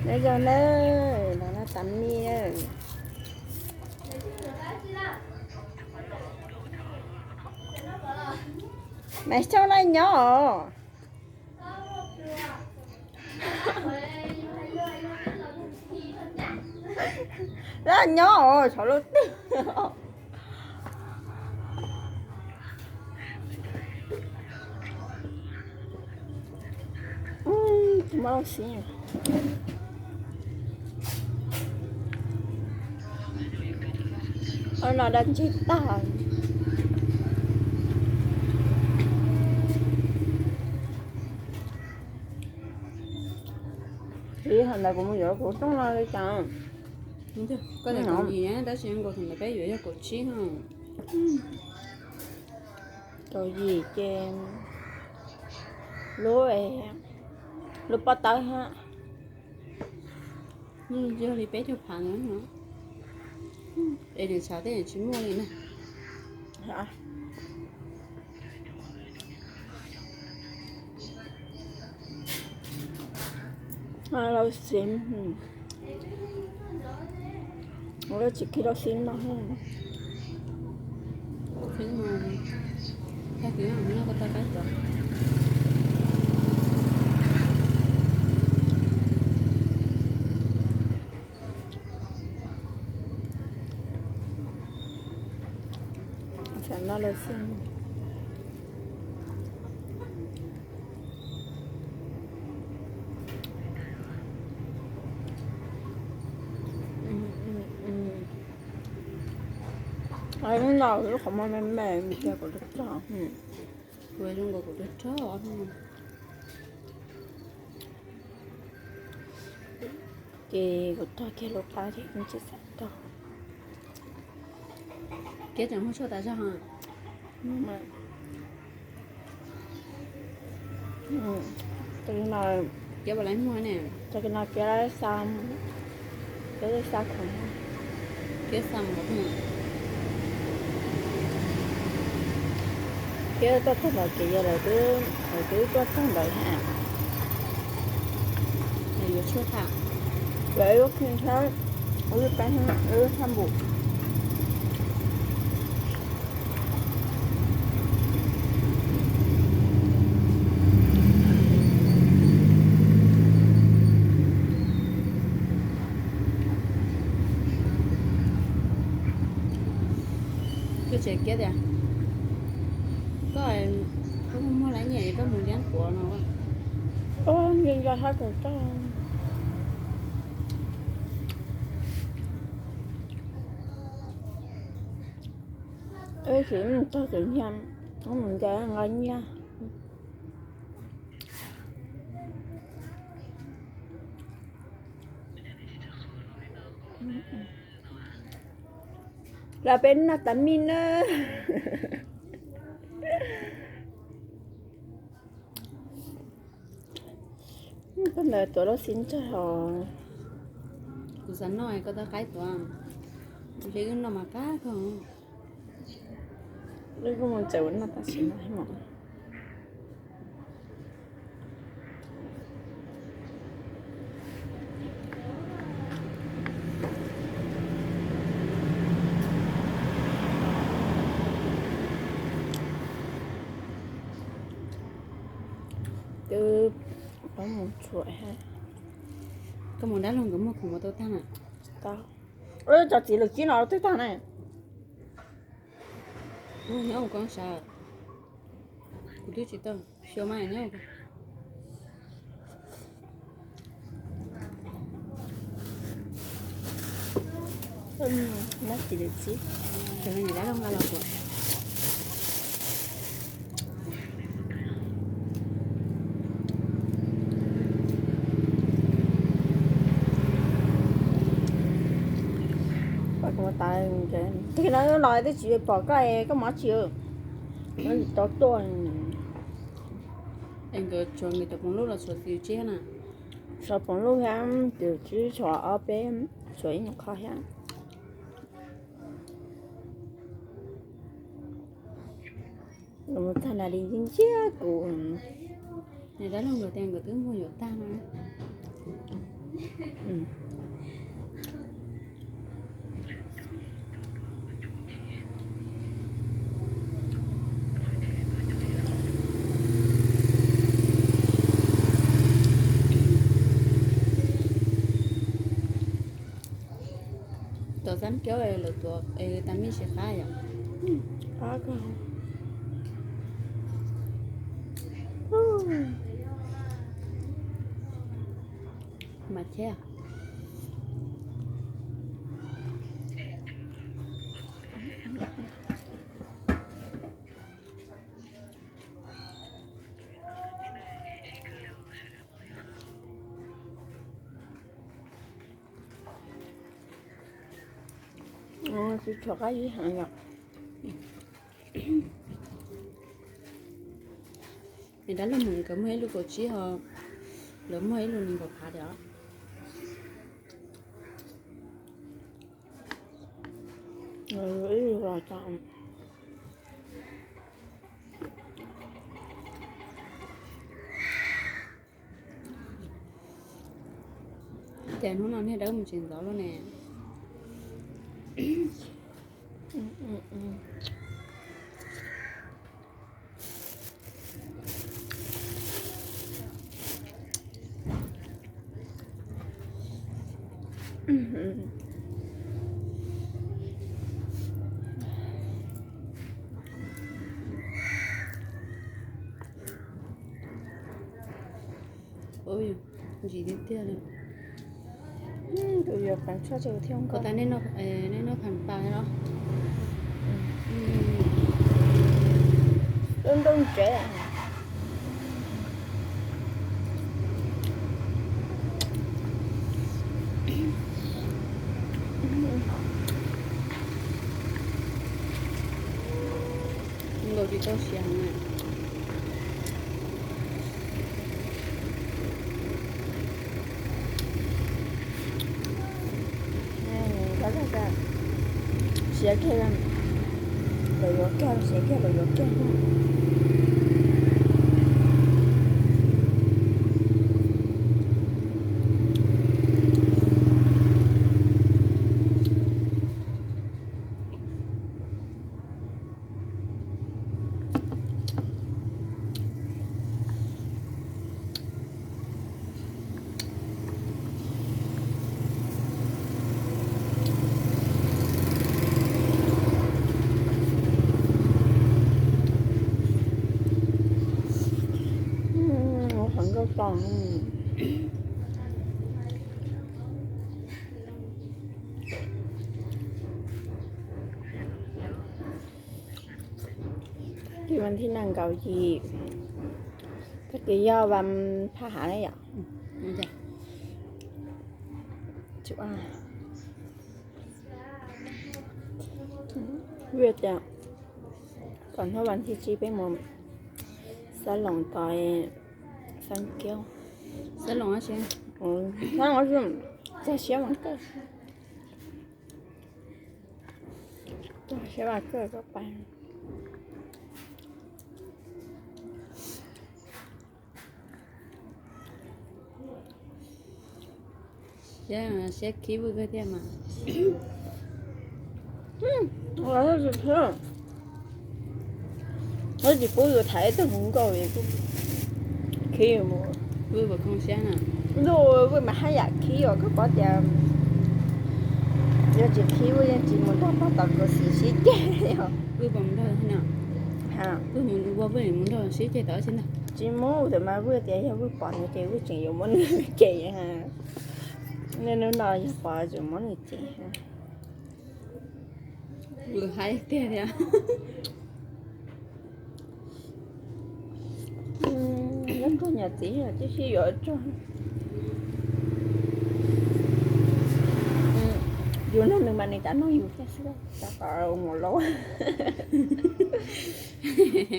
Nyob zoo nawb, no no tas mi na. Mas Xyooj laj nyob os. Laj nyob os, saum lub twg. Tsis muaj lub xib. Ua no da ntseg tag. Thaum ntawd kuv mus yuav kuv rooj no li cas? Koj tias kaum yim, tab sis nkaus thaum ntawd peb yuav yog kaum tsib no. Kaum yim ces lub, lub pob tawb hab. Yog li peb caug phav no. Es nws tshav tej tsis muaj li na. Lau xim, ua tsis khi lau xim no. Tam no lawv xwb. Lub qhov muag me me, kuv zoo nkaus kuv rog rog. Ces kuv rog kiag lub qab ces kuv tsis xav rog. Kiab tseem muag tshuaj tas zog. Kiab puas laib muag ne? Kiab xa, kiab xa khoom, kiab xa mus. Kiab tuaj txog ntawd ces yog lawv twb, lawv twb tuaj txog ntawd ha. Yuav tshuaj tham, lawv lub kheej thiab, lub qab, lub thaj npum. Koj tseem kiab tias koj, koj muaj muaj lab nyiaj koj mus liab quav no. Nco hab tau tau. Ib sim txog tseem nyiag, mus nca nqa nyiaj. Los peb noj tas mij na. Koj ntawd tuav lub xib ntsawg os. Kuv xav noj koj tau qaib tuav. Kuv hle wb noj mas qab kawg. Wb kuj mus txawm ua noj tam sim no ib mos. Twb paub mus tshuam hab. Koj mus dab laug nkawd muag khoom ua tau tag na? Tau. Cov txiv lwm kib no twb tag na. Nyob ua koj sav, kuv twb tsis tau, xyov mas nyob. Nab tsis lwm kib, cov me nyuam dab laug nqa los kuv. Tag kis no los twb tsis pom koj, koj mus dab tsi? Tov tuaj. Es nkawd tshuav nkawd cov poom luj los tshuav txiv tshiab na? Tshuav poom luj thiab, tus tswb tshuav ob peb, tshuav ib nyuag qho thiab. Los mus tag na li ntsia kuv. Nws dab laug nkawd tias nkawd twb muag yuav tag no. Tuav xab kiab lawm, tuav tas mij tsis qab yom. Qab kawg. Mas thiab. Tsis tshua qab ib heev yom. Es dab laug Hmoob nkawd muag ib lub kaum tsib ho, lawv muag ib lub nees nkaum phav thiab. Ib lub los tas. Cas hnub no niag dawb mus tsis ntxov luaj ne. Ntsim tiag tiag li. Tus yuav pab tshaj tsev thiab. Ua tas nej noj phav pas los? Ntoo ntsev. Nkaus tsis tau siav heev na. Siav kiag lawm yuav kiag, siav kiag lawm yuav kiag. Qhov nkauj to. Twb vas thib nees nkaum yim, tag kis yog vas phaj hav na yom. Vim tias kom hnub vas thib tsib peb mus xab loos tod, xab kiab, xab loos, xab loos, txog siab mas kawg, txog siab mas kawg koj pais. Siab khib Vwj kawg thiab mas. Tsis pub yus tham ib tug hluas nkauj, khib mus. Vwj puas khoob siab na? Ntuj, Vwj mas haj yam khib os, koj paub tias yog tsis khib Vwj yeej tsis mus nrog pog tom kaus xim sib ceg os. Vwj puas mus nrog na? Vwj mus ua Vwj mus nrog sib ceg tom tsis na? Tsis mus, tab mas Vwj tias yog Vwj pom nws ces Vwj tseem yuav muab nws cem. Nej hnub no yog pom tseem muab nws cem. Vwj haib tiag thiab. Nyob nrog niam txiv tib si yuav tso. Yus nug nws mas nws cas nug yus thiab xwb, tas kom mus laus.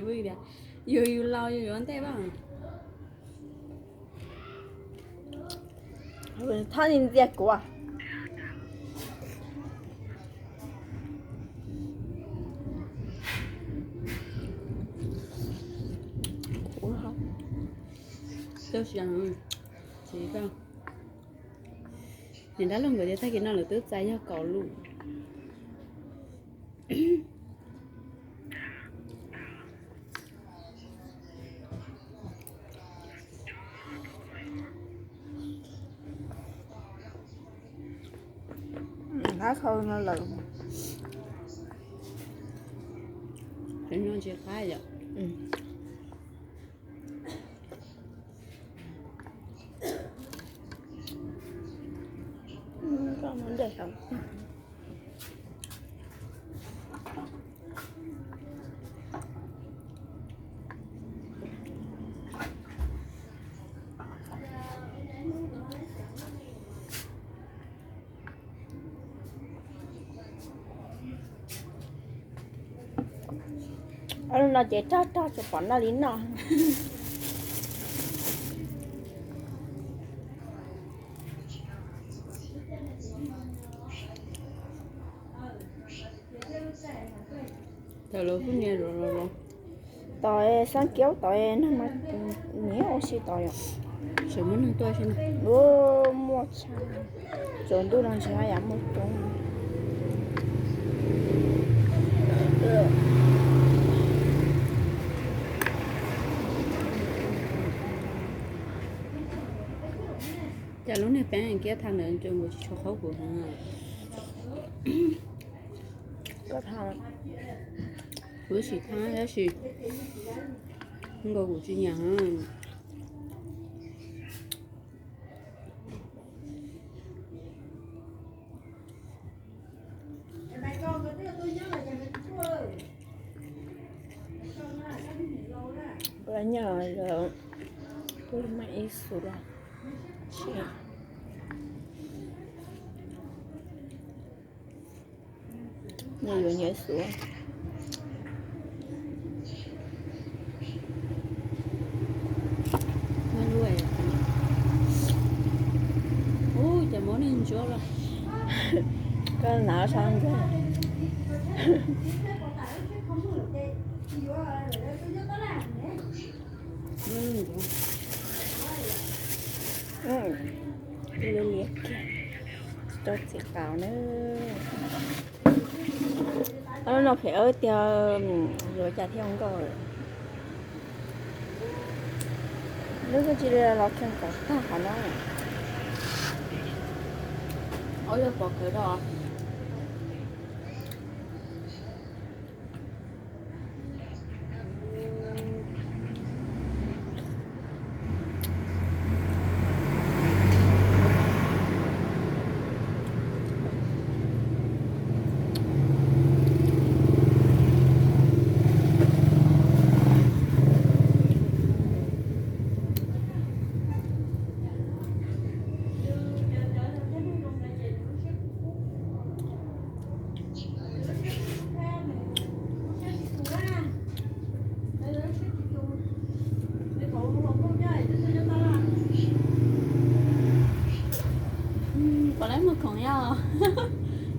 Vwj tias yus, yus laus yus yuav ntej pab. Thoj ni ntxias kuv. Tau siav, tsis tau. Niam dab laug nkawd tias tag kis no lawv twb txais yog kaum lub. Qab khau no lawm. Qab no tsis qab yom. Ob lub no ces rog rog tsis pom noj li noj. Thaum lawv pheej nias los los los. Tau xab kiab tau no mas nyiam ua si tau yom. Tseem muaj neeg tuaj xwb. Muaj tshaj. Tsaus ntuj no ntshe haj yam muaj coob. Cas lub niag peeb kiab tha ntawd ces nkaus tsis tshua qhaub kuv heev. Kuv sim tha tab sis nkaus kuv tsis nyiam heev. Kuv los nyob kuv los mas ib xus los tsis nyob yuav nyob ib xus. Ub, cas mob neeg ntsuab los. Koj hnav sab ntxaij. Liab kiag, tsis tau txiv qaub na. Ob lub no phem tiag, yuav cas thiaj nkauj. Lub twb tsis los kheej kom tag qhov no. Ob yog pov khawv rau. Pom lawv muag khoom yog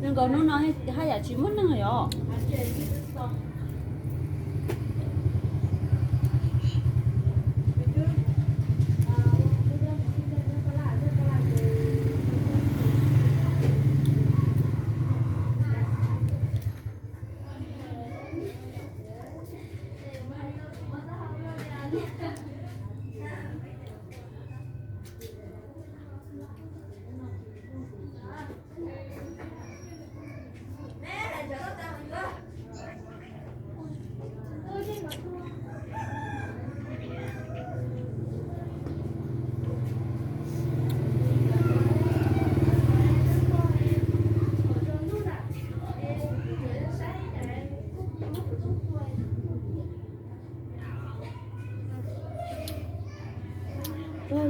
zoo nkaus hnub no haj yam tsis muaj neeg yom.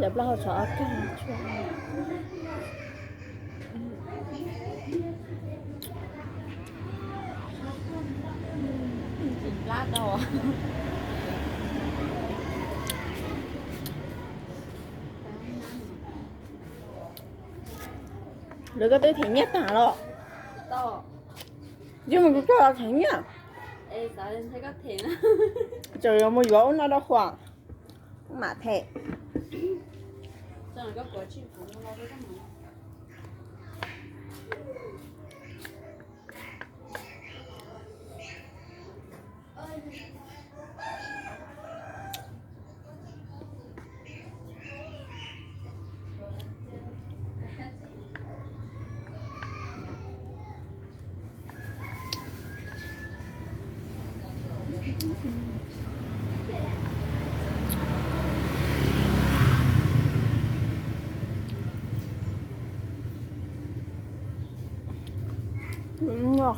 Cov plaub hau txhoov ob kag tshua. Tsis plab tau. Lawv koj twb them nyiaj tag los. Yog mus kuv coj los them nyiaj. Tseem yuav mus yuav ub no rau Huam mam them. Ub, koj kuv tsis pub no los rau koj mus. Noj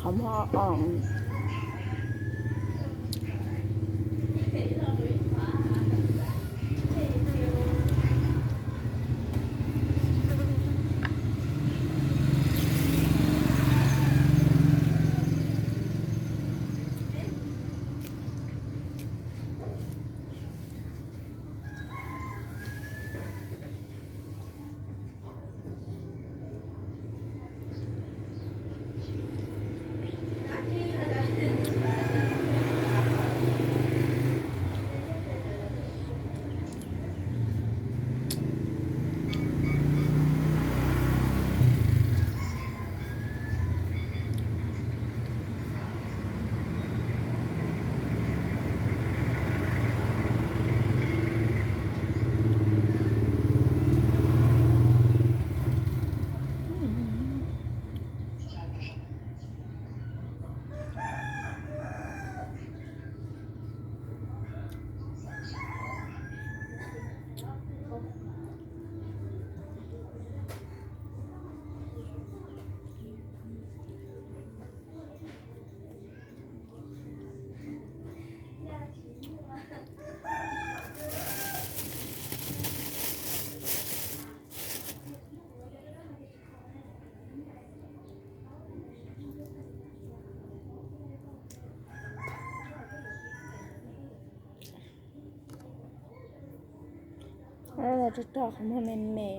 qhov muag os. Rog rog qhov muag me me.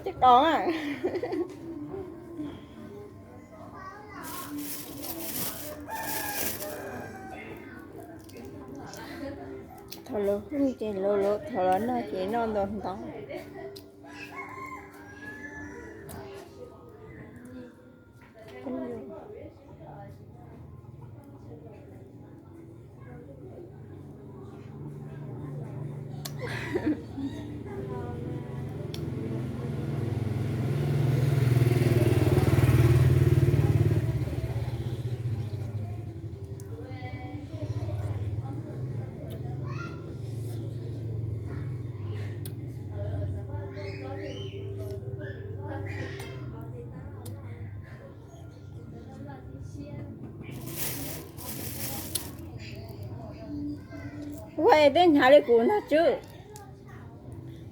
Ces qos a. Thaum lawv hu ces lawv, thaum lawv noj ces noj ntau ntau. Ua es twb hnyav li kuv ntag Tswb.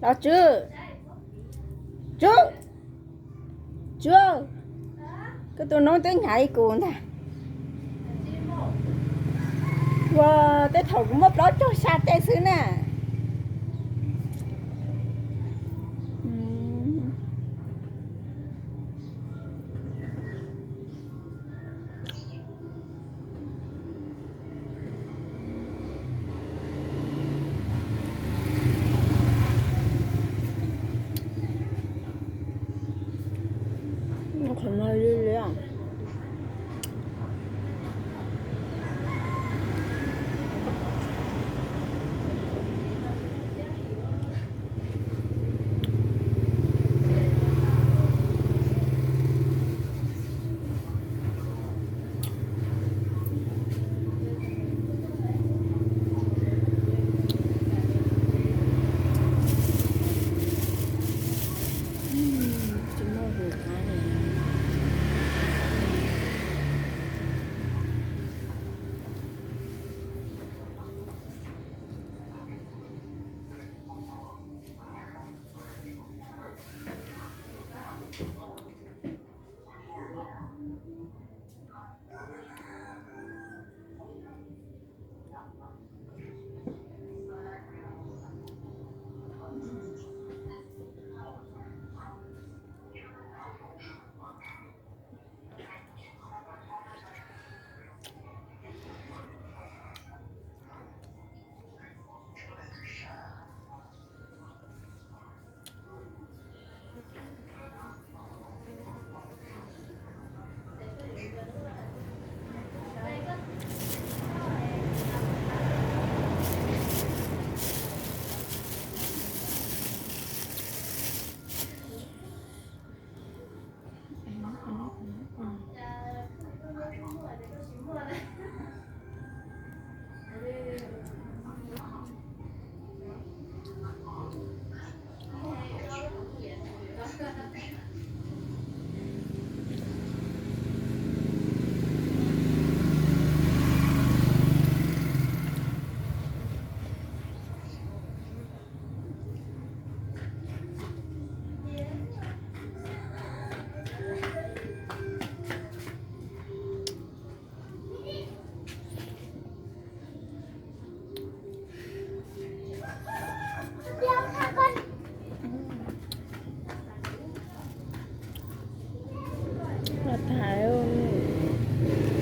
Los Tswb. Tswb. Tswb. Koj tus noob twb hnyav li kuv ntag. Ua tej thaum kuv muab plaub caug xya tej xwb na.